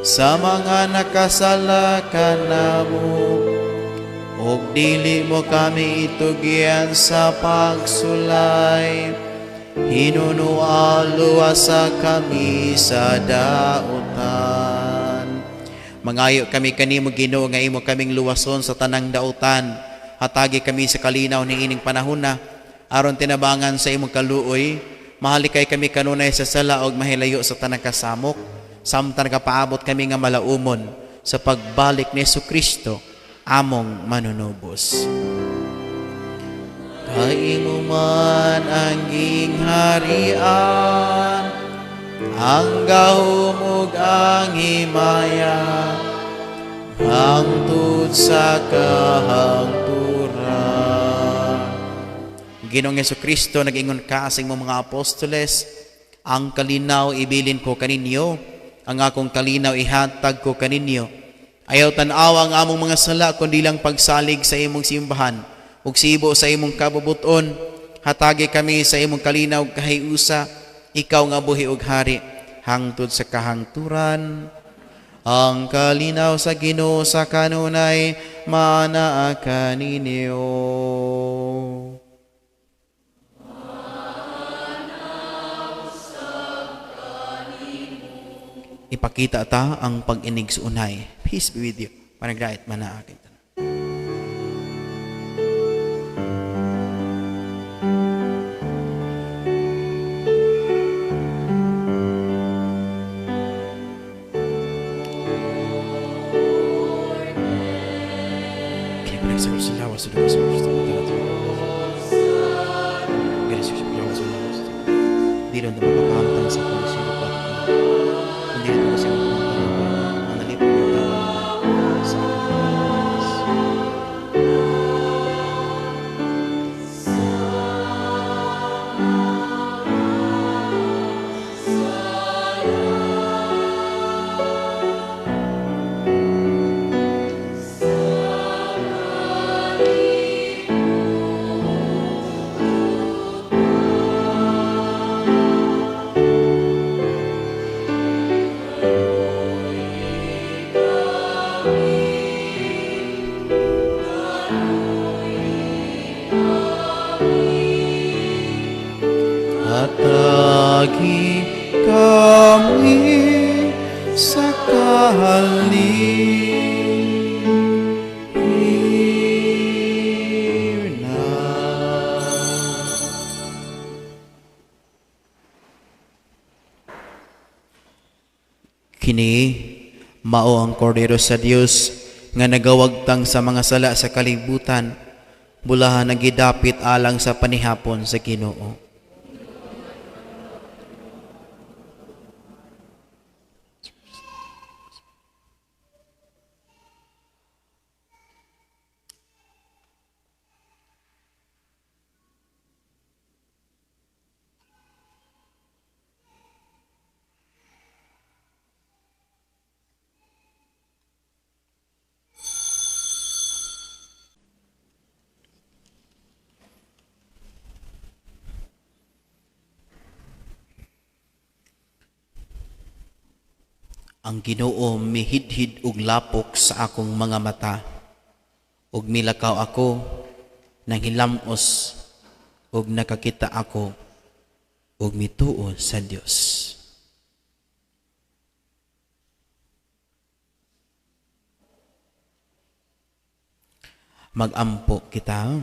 sa mga nakasala kanamo, Ug dili mo kami itugyan sa pagsulay, hinunua luwasa kami sa dautan. Mangayo kami kanimo Ginoo nga imo kaming luwason sa tanang dautan. Hatagi kami sa kalinaw ni ining panahona aron tinabangan sa imong kaluoy. Mahalikay kami kanunay sa sala og mahilayo sa tanang kasamok, samtang nagapaabot kami nga malaumon sa pagbalik ni Hesukristo among manunubos. Kay imo man ang gingharian, ang gahom ug ang himaya, hangtod sa kahangturan. Ginoong Hesukristo, nag-ingon ka sa imong mga apostoles, ang kalinaw ibilin ko kaninyo, ang akong kalinaw ihatag ko kaninyo. Ayaw tan-awa ang among mga sala, kundi lang pagsalig sa imong simbahan ug sibo sa imong kabubuton. Hatagi kami sa imong kalinaw ug kahiusa, ikaw nga buhi ug hari hangtod sa kahangturan. Ang kalinaw sa Ginoo sa kanunay maanaa kaninyo. Ipakita ta ang pag-inig sa unay. Peace be with you. Panagdait man na akin. Dili na makapahamtang sa kung sino pa. Hindi na kasi ang nalipot ng tao sa aking. Hatagi kami sa kalinaw. Kini mao ang kordero sa Dios nga nagawagtang sa mga sala sa kalibutan, bulahan ang gidapit alang sa panihapon sa Ginoo. Ang Ginoo mihidhid og lapok sa akong mga mata, ug milakaw ako nang hilamos, ug nakakita ako ug mituo sa Dios. Magampo kita.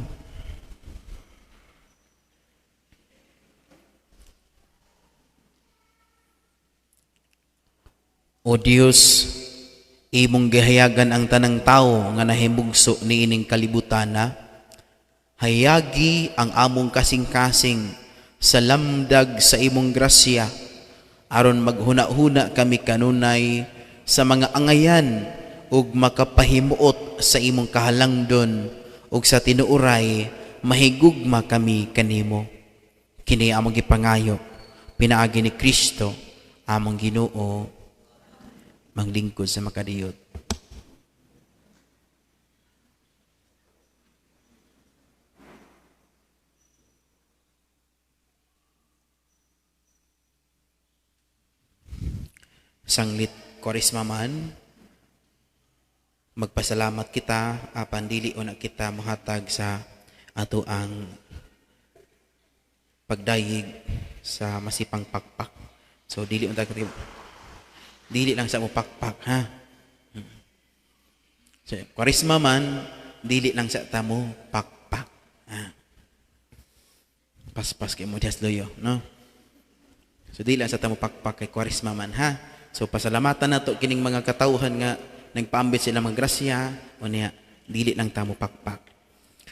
O Dios, imong gihayagan ang tanang tawo nga nahimugso niining kalibutan na. Hayagi ang among kasing-kasing sa lamdag sa imong grasya, aron maghuna-huna kami kanunay sa mga angayan ug makapahimuot sa imong kahalangdon, ug sa tinuoray mahigugma kami kanimo. Kini among gipangayo pinaagi ni Kristo among Ginoo. Manglingkod sa makadiyot. Sanglit Kwaresma man, Magpasalamat kita apan dili una kita mohatag sa ato ang pagdayeg sa masipang pakpak. So dili unta dili lang sa mo pakpak, ha. So, Kwaresma man, dili lang sa tamo pakpak. Ha? Paspas kay mo dias loyo, no? So dili lang sa tamo pakpak kay Kwaresma man, ha. So pasalamatan nato kining mga katawhan nga nagpaambit sila mga grasya, unya dili lang tamo pakpak.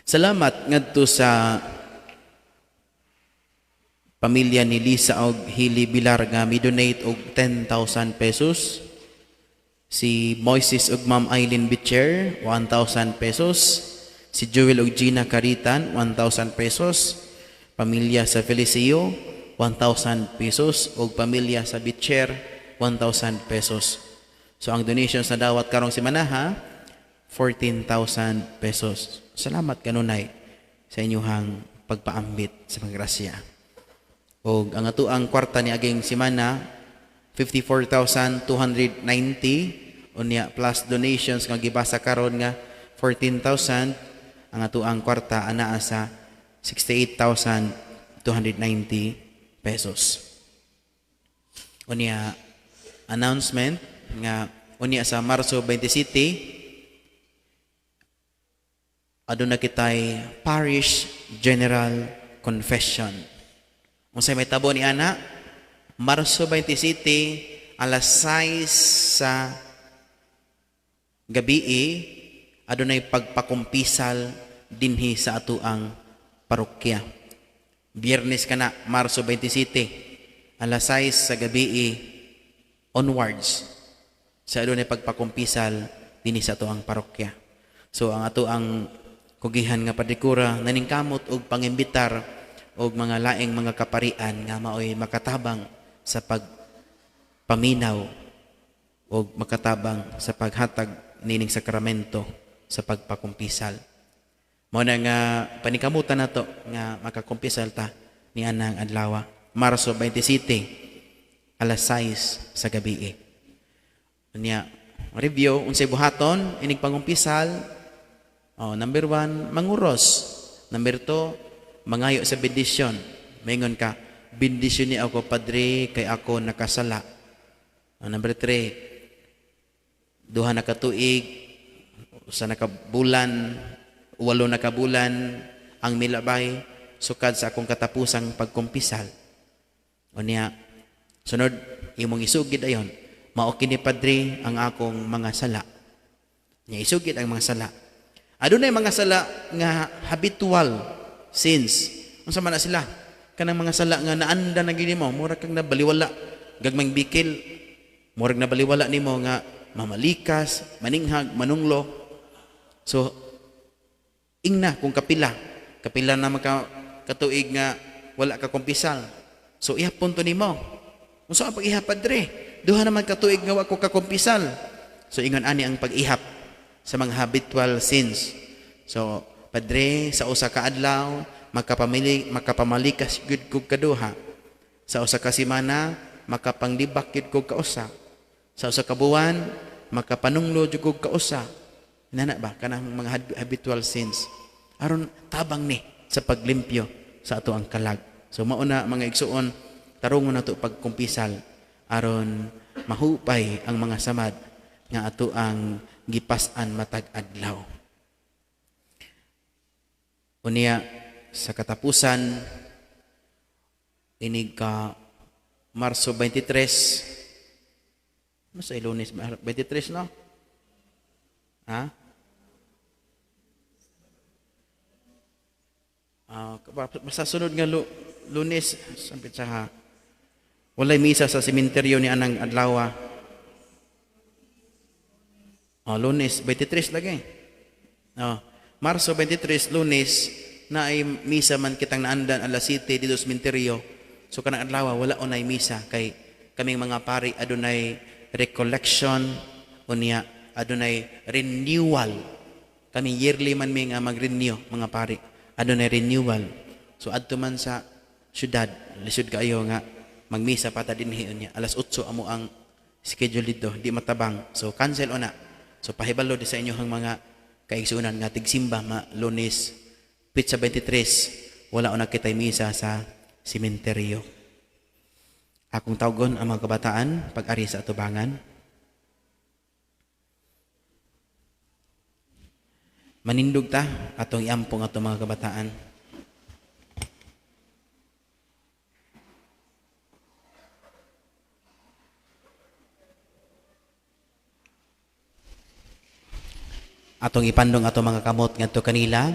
Salamat ngadto sa pamilya ni Lisa og Hili Bilar nga mi-donate og 10,000 pesos. Si Moises og Ma'am Eileen Bicher, 1,000 pesos. Si Joel og Gina Caritan, 1,000 pesos. Pamilya sa Felicio, 1,000 pesos. Og pamilya sa Bicher, 1,000 pesos. So ang donations na dawat karong simanaha, 14,000 pesos. Salamat kanunay sa inyuhang pagpaambit sa mga grasya. Og ang atoang kwarta ni aging simana, 54,290, unya plus donations nga gibasa karon nga 14,000, ang atoang kwarta anaa sa 68,290 pesos. Unya, announcement nga unya sa Marso 27 aduna kitay Parish General Confession. Unsay may tabo ni ana? Marso 27 alas 6 sa gabi, adunay pagpakumpisal dinhi sa atoang parokya. Biyernes kana, Marso 27, alas 6 sa gabi onwards sa adunay pagpakumpisal dinhi sa atoang parokya. So ang atoang kugihan nga padikura naningkamot og pangimbitar og mga laing mga kaparian nga maoy makatabang sa pagpaminaw og makatabang sa paghatag nining sakramento sa pagpakumpisal. Mao na nga panikamutan nato nga makakumpisal ta ni anang adlaw, Marso 27, alas 6 sa gabi. Unya, review unsay buhaton inig pangumpisal. Oh, number 1, manguros. Number 2, mangayo sa bendisyon. Maingon ka, "Bendisyon ni ako, Padre, kay ako nakasala." Oh, number 3, 2 na ka tuig, 1 na ka bulan, 8 na ka bulan ang milabay sukad sa akong katapusang pagkumpisal. Unya, sunod, imong isugid ayon, "Mao kini, Padre, ang akong mga sala." Nya isugid ang mga sala. Adunay mga sala nga habitual sins. Unsa man na sila? Kanang mga sala nga naanda na gini mo, mura kang nabaliwala, gagmang bikil, murag nabaliwala nimo nga mamalikas, maninghag, manunglo. So ingna kung kapila, kapila na maka katuig nga wala ka kumpisal. So ihapon to nimo. Unsa ang pag-ihap, Padre? 2 naman katuig nga wa ko kakumpisal. So ingon ani ang pag-ihap sa mga habitual sins. So, "Padre, sa usa ka adlaw makapamalikas gyud kog kaduha. Sa usa ka semana makapanglibak gyud kog kausa. Sa usa ka buwan makapanunglo jud kog kausa." Inana ba kanang mga habitual sins? Aron tabang ni sa paglimpyo sa ato ang kalag. So mauna, mga igsuon, tarungon nato pagkumpisal aron mahupay ang mga samad nga ato ang gipas-an matag adlaw. Unya sa katapusan, inig ka Marso 23, mas ay Lunes 23, no? Ha? Basta sunod nga Lunes, sampit sa ha. Walay misa sa sementeryo ni anang adlaw. Oh, Lunes 23 lagi. Oh, Marso 23, Lunes, na ay misa man kitang naandan alas 7 dito sa sementeryo. So kanang adlaw wala onay misa kay kaming mga pari adunay recollection, unya adunay renewal. Kami yearly man mi nga mag-renew mga pari. Adunay renewal. So adto man sa syudad, lisod kaayo nga magmisa pa ta dinhi unya. Alas 8 amo ang schedule dito, di matabang. So cancel ona. So pahibalo di sa inyong mga kaigsuonan nga tigsimba ma Lunes pitsa 23 wala una kitay misa sa sementeryo. Akong tawgon ang mga kabataan pag-ari sa atubangan. Manindog ta atong iampong atong mga kabataan. Atong ipandong atong mga kamot ngadto kanila.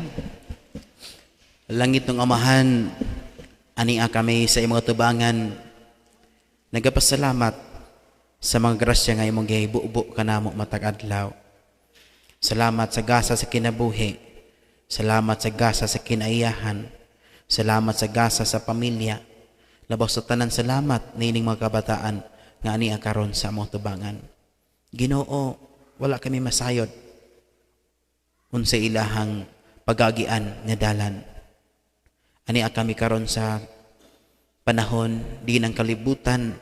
Langit ng Amahan, ani kami sa imong atubangan nagapasalamat sa mga grasya nga imong gibubo kanamo matag adlaw. Salamat sa gasa sa kinabuhi. Salamat sa gasa sa kinaiyahan. Salamat sa gasa sa pamilya. Labaw sa tanan, salamat niining mga kabataan nga ani ang karon sa among tubangan. Ginoo, wala kami masayod unsa ilahang pagagian nga dalan. Ani kami karon sa panahon di ng kalibutan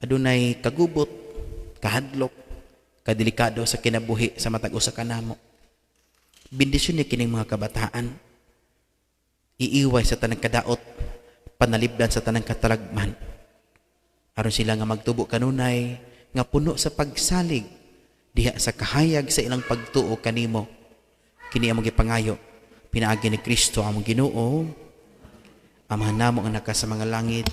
adunay kagubot, kahadlok, kadelikado sa kinabuhi sa matag usa kanamo. Bendisyon ni kining mga kabataan. Iiway sa tanang kadaot, panalipdan sa tanang katalagman. Aron sila nga magtubo kanunay nga puno sa pagsalig diha sa kahayag sa ilang pagtuo kanimo. Kini among gipangayo pinaagi ni Kristo among Ginoo. Amahan namo nga naka sa mga langit,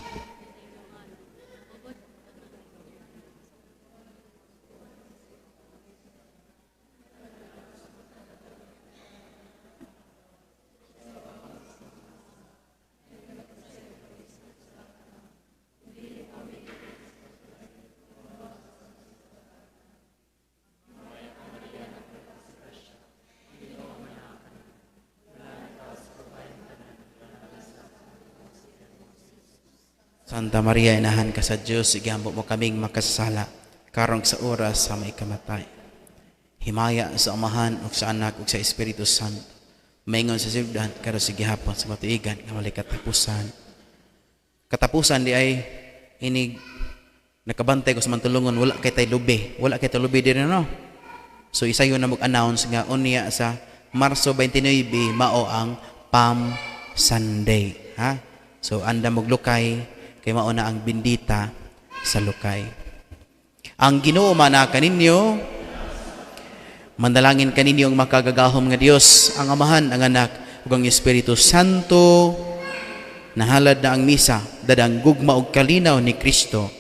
Santa Maria, inahan ka sa Diyos, igambo mo kaming makasala, karong sa oras sa may kamatay. Himaya sa Amahan, ug sa Anak, ug sa Espiritu Santo. Maingon sa silbihan, karon sa gihapon sa matuigan, nga walay katapusan. Katapusan di ay inig nakabantay ko sa mantulungon, wala kay tay lubi. Wala kay tay lubi din, no? So isayo na mag-announce nga unya sa Marso 29 mao ang Palm Sunday, ha? So anda moglukay kay mao na ang bindita sa lukay. Ang Ginoo mana kaninyo, mandalangin kaninyo ang makagagahom nga Dios, ang Amahan, ang Anak, ug ang Espiritu Santo. Nahalad na ang misa, dadang gugma og kalinaw ni Kristo.